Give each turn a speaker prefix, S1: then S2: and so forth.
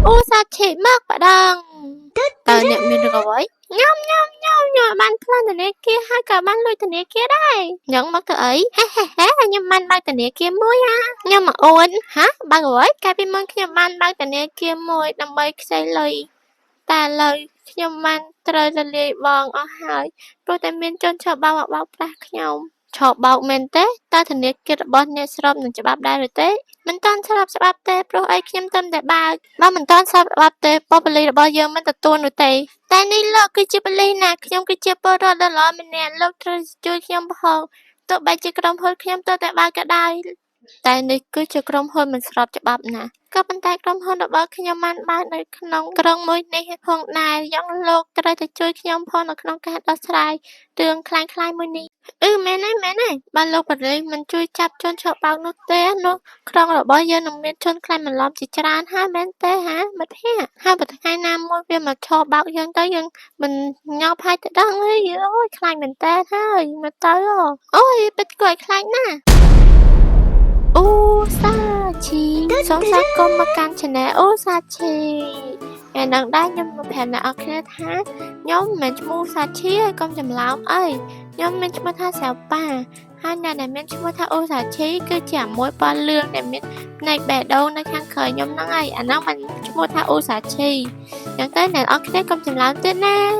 S1: អូសាឈីមកបដងតើអ្នកមានរឿងអ្វីញ៉ាំញ៉ាំញ៉ាំញ៉ាំបានប្លន់ធនាគារហើយក៏បានលុយធនាគារដែរញ៉ាំមកទៅអីហេហេហេខ្ញុំបានបើកធនាគារមួយហាខ្ញុំមកអូនហាបើកអ្វីកាលពីមុនខ្ញុំបានបើកធនាគារមួយដើម្បីខ្ចីលុយតែឥឡូវខ្ញុំបានត្រូវរលាយបងអស់ហើយព្រោះតែមានជនឆបោកមកបោកប្រាស់ខ្ញុំឆបោកមែនទេតើធនាគាររបស់អ្នកស្របនឹងច្បាប់ដែរឬទេមិនទាន់ស្របច្បាប់ទេព្រោះអីខ្ញុំត្រឹមតែបើកបើមិនទាន់ស្របច្បាប់ទេប៉ុប៉ូលីសរបស់យើងមិនទទួលនោះទេតែនេះលោកគឺជាប៉ូលីសណាខ្ញុំគឺជាពលរដ្ឋដ៏ល្អម្នាក់លោកត្រូវជួយខ្ញុំផងទោះបីជាក្រុមហ៊ុនខ្ញុំទើបតែបើកក៏ដោយតែនេះគឺជាក្រុមហ៊ុនមិនស្របច្បាប់ណាក៏ប៉ុន្តែក្រុមហ៊ុនរបស់ខ្ញុំបានបើកនៅក្នុងក្រុងមួយនេះផងដែរយ៉ាងលោកត្រូវតែជួយខ្ញុំផងនៅក្នុងការដោះស្រាយរឿងក្លាយៗមួយនេះអឺមែនហើយមែនហើយបើលោកប៉ូលីសមិនជួយចាប់ជនឆបោកនោះទេនោះក្រុងរបស់យើងនឹងមានជនក្លែងបន្លំជាច្រើនហើយមែនទេហាមិត្តភក្តិហើយបើថ្ងៃណាមួយវាមកឆបោកយើងទៅយើងមិនញាប់ហើយទៅដឹងហើយអូយខ្លាចមែនតើហើយមើលទៅអូយពិតគួរឲ្យខ្លាចណាស់អូសាឈីសូមស្វាគមន៍មកកាន់ Channel អូសាឈីថ្ងៃហ្នឹងដែរខ្ញុំមកប្រាប់អ្នកនរគ្នាថាខ្ញុំមិនមែនឈ្មោះសាឈីហើយកុំច្រឡំអីខ្ញុំមានឈ្មោះថាសាវប៉ាហើយអ្នកដែលមានឈ្មោះថាអូសាឈីគឺជាមួយពណ៌លឿងដែលមានផ្នែកបេះដូងនៅខាងក្រោយខ្ញុំហ្នឹងហើយអាហ្នឹងมันឈ្មោះថាអូសាឈីអញ្ចឹងទៅអ្នកនរគ្នាកុំច្រឡំទៀតណា។